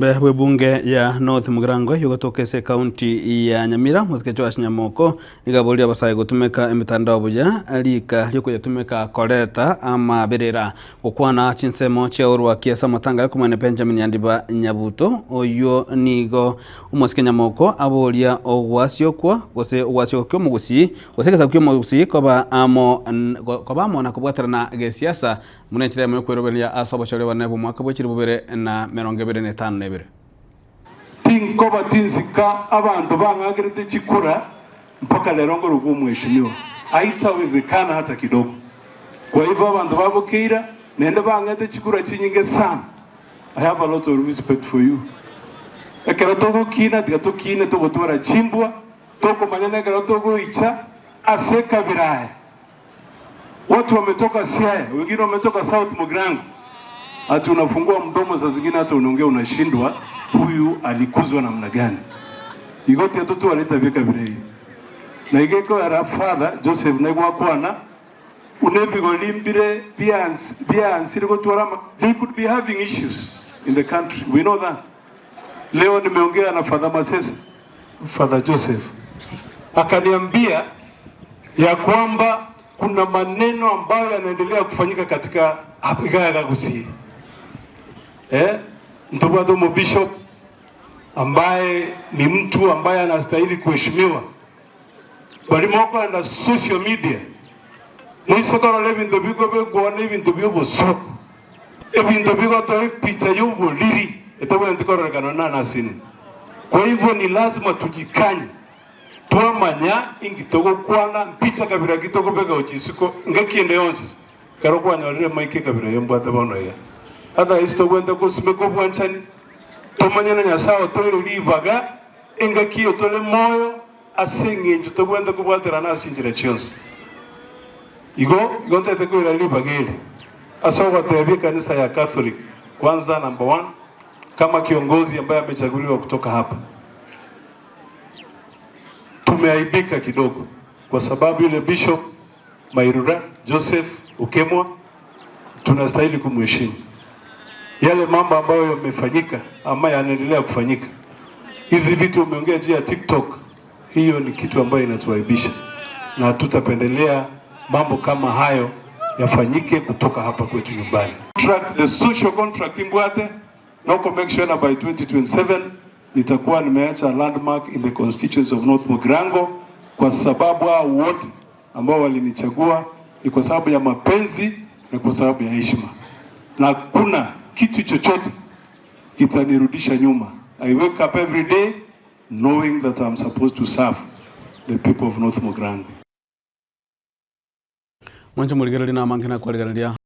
Omombe bw'ebunge ya North Mugirango yogotoka ase ekaunti ya Nyamira, Mosike Joash Nyamoko, nigo aboririe abasae gotumeka emetandao buya rika riokoyetumeka koreta amaberera. Gokwana chinsemo chia orwaki ase amatanga yokomwene Benjamin Nyandiba Nyabuto, oyio nigo Omosike Nyamoko aboria ogwasiokwa gose ogwasiokwa ki'omogusii gose egesaku ki'omogusii koba amo koba amo na kobwaterana gesiasa Buna enchera eyemo y'okwerobereria ase obochori obonene bw'omwaka bwe chilifu bibere na merongo ebere na etano na ebere. Tinkoba tinsika abanto bang'akerete chikura mpaka rero nkorokwa omweshimiwa. Haitawezekana hata kidogo. Kwa hivyo abanto ba Bokeira naende bang'ete chikura chinyinge sana. I have a lot of respect for you. Ekero togokina tiga tokine togotwara chimbwa, tokomanyana ekero togoicha ase ekabira aya. Watu wametoka Siaya, wengine wametoka South Mugirango. Ati unafungua mdomo saa zingine hata unaongea unashindwa huyu alikuzwa namna gani. Igo tiga totware etabia ekabira eyio. Na iga ekoera Father Joseph naigwakwana buna ebigori mbire biansire gotwara ama they could be having issues in the country we know that. Leo nimeongea na Father Masese, Father Joseph akaniambia ya kwamba kuna maneno ambayo yanaendelea kufanyika katika Afrika ya Gusii. Eh, ntobwate omobishop ambaye ni mtu ambaye anastahili kuheshimiwa bari mokoenda social media moise korora ebinto bikobekwa na ebinto biobosoku Ebinto bigotoa epicha y'oboriri etagwenereti kororekana nanasini. Kwa hivyo ni lazima tujikanye twamanya inki togokwana mpicha kabira ki tokobeka gochia isiko ngaki ende yonsi ekero kwanyorire emaika ekabira eye mbwate bono iga. Otherwise togwenerete gosimeka obwanchani tomanye na Nyasae otoire ribaga engaki eye tore moyo ase eng'encho togwenerete kobwaterana ase chinchera chionsi. Igo igo ntagete koira ribaga eri ase ogotebia ekanisa ya Catholic kwanza number one kama kiongozi ambaye amechaguliwa kutoka hapa tumeaibika kidogo kwa sababu yule Bishop Mairura Joseph Okemwa tunastahili kumheshimu. Yale mambo ambayo yamefanyika ama yanaendelea kufanyika, hizi vitu umeongea juu ya TikTok, hiyo ni kitu ambayo inatuaibisha na hatutapendelea mambo kama hayo yafanyike kutoka hapa kwetu nyumbani. Contract, the social contract imbwate noko make sure na by 2027 nitakuwa nimeacha landmark in the constituency of North Mugirango, kwa sababu hao wote ambao walinichagua ni kwa sababu ya mapenzi na kwa sababu ya heshima, na hakuna kitu chochote kitanirudisha nyuma. I wake up every day knowing that I'm supposed to serve the people of North Mugirango. Mwanche morigererie na amange na kwarigereria.